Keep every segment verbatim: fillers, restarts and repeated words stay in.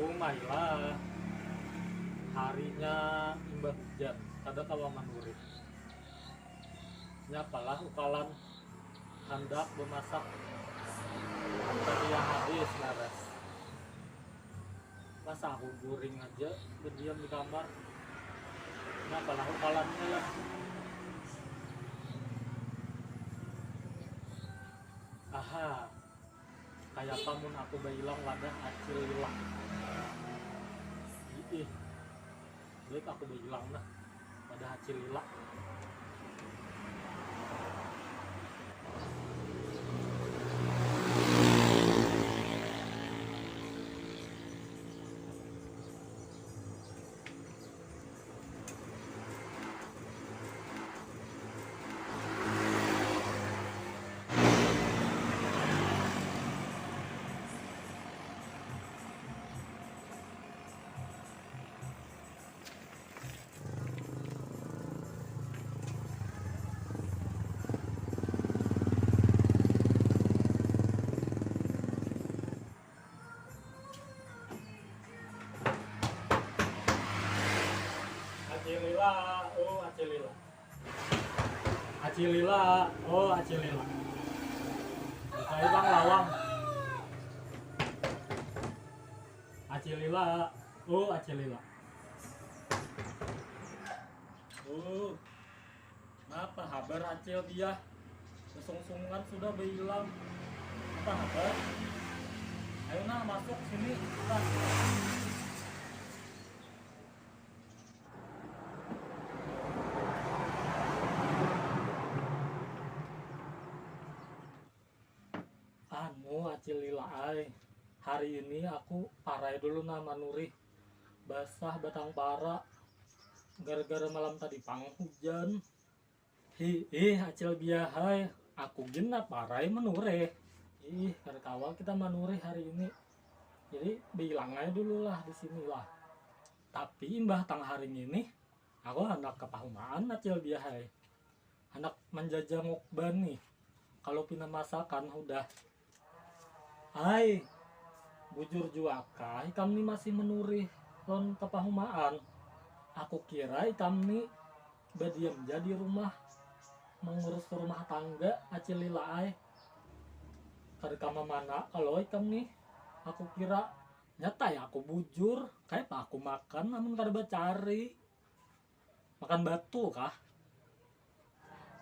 Umailah, harinya imbah hujan, kada kawa manurih. Nyapalah ukalan handak bemasak, tapi ya habis baras. Masa aku guring aja berdiam di kamar. Nyapalah ukalannya lah. Aha, kayapa mun aku bailang wadah Acil Lila? Iih, baik aku bailang nah wadah Acil Lila. Acil Lila, oh Acil Lila. Acil Lila, oh Acil Lila. Bukai pang lawang. Acil Lila, oh Acil Lila. Oh, napa habar Acil Biah? Kesungsungan sudah bailang. Napa habar? Ayo nah, masuk sini, kita. Anu, Acil Lila ai, hari ini aku parai dulu nah manurih. Basah batang para gara-gara malam tadi pang hujan. Hiih, Acil Biah ai, aku gin nah parai manurih. Ih, kada kawa kita manurih hari ini. Jadi bilang aja dulu lah di sini lah. Tapi imbah tang hari ngini, aku handak ka pahumaan, Acil Biah ai. Handak manjajah ngukban nih. Kalau pina masakan hudah. Ai, bujur jua kah ikam ni masih manurih lawan ka pahumaan? Aku kira ikam ni badiam ja di rumah mangurus rumah tangga, Acil Lila ai. Kada ka mamana kalo ikam ni. Aku kira, nyata ai aku bujur, kayapa aku makan amun kada bacari? Makan batu kah?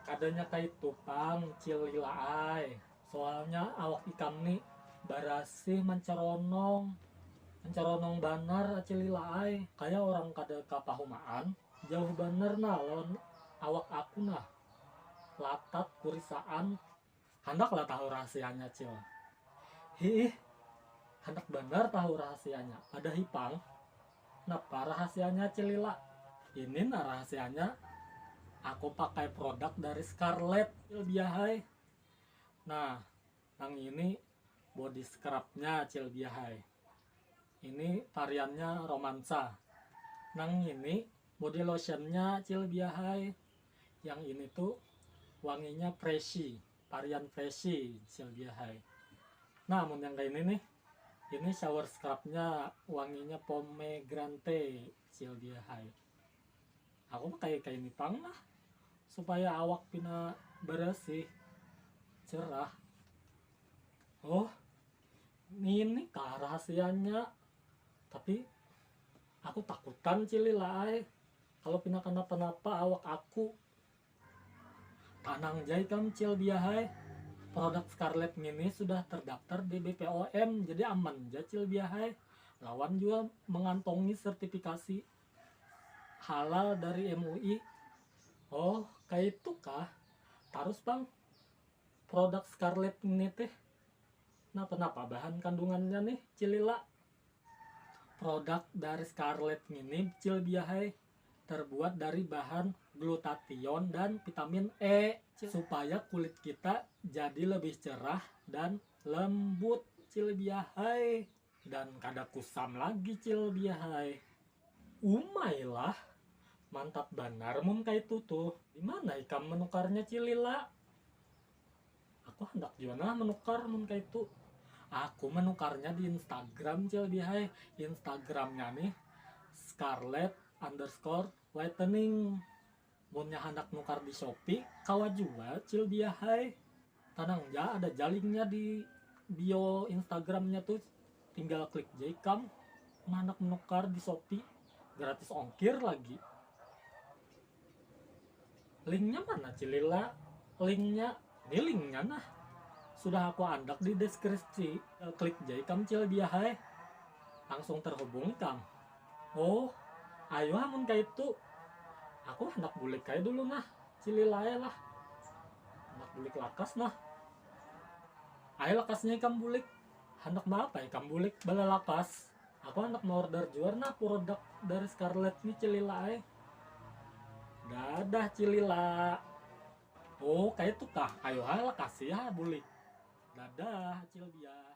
Kadanya kaitu pang, Cil Lila ai. Soalnya awak ikam ni barasih mancaronong. Mancaronong banar, Acil Lila ai. Kaya orang kada kapahumaan. Jauh banar nah lawan awak aku nah. Latat, kurisaan. Handaklah tahu rahasianya, Cil. Hiih, handak banar tahu rahasianya. Padahi pang. Napa rahasianya, Cil Lila? Ini nah rahasianya. Aku pakai produk dari Scarlett, Cil Biahai. Nah, nang ini body scrubnya, Cil Biahai. Ini variannya romansa. Nang ini body lotionnya, Cil Biahai. Yang ini tuh wanginya freshy, varian freshy, Cil Biahai. Nah, mun yang kayak ini nih, ini shower scrubnya wanginya pomegranate, Cil Biahai. Aku pakai kayak ini pang lah, supaya awak pina bersih, cerah. Oh, ini kah rahasianya? Tapi aku takutan, Cil Lila ai, kalau pina kenapa-napa awak aku. Tanang ja ikam, Cil Biahai. Produk Scarlett ngini sudah terdaftar di B P O M, jadi aman ja, Cil Biahai. Lawan jua mengantongi sertifikasi halal dari M U I. Oh, kaitu kah? Tarus pang, produk Scarlett ngini teh. Nah, kenapa bahan kandungannya nih, Cil Lila? Produk dari Scarlett ngini, Cil Biahai, terbuat dari bahan glutathione dan vitamin E, Cil, supaya kulit kita jadi lebih cerah dan lembut, Cil Biahai. Dan kada kusam lagi, Cil Biahai. Umailah, mantap banar mun kaitu tuh. Di mana ikam menukarnya, Cil Lila? Aku handak jua nah menukar mun kaitu. Aku menukarnya di Instagram, Cil Bihai. Instagramnya nih, scarlet underscore whitening. Munnya handak nukar di Shopee, kawa jua, Cil Bihai. Tanang ja, ada ja linknya di bio Instagramnya tuh. Tinggal klik ja ikam. Mun handak menukar di Shopee, gratis ongkir lagi. Linknya mana, Cilila? Linknya, ini linknya nah. Sudah aku andak di deskripsi. Klik ja ikam, Cil Bihai. Langsung terhubung ikam. Oh, ayo amun kaitu. Aku handak bulik ai dulu nah, Cilila ai lah. Handak bulik lakas nah. Ai lakasnya ikam bulik. Handak baapa ikam bulik bala lakas? Aku handak maorder jua nah produk dari Scarlet nih, Cilila ai. Dadah, Cilila. Oh, kaitu kah? Ayo ha, lakasi ha bulik. Dadah, Acil Diah.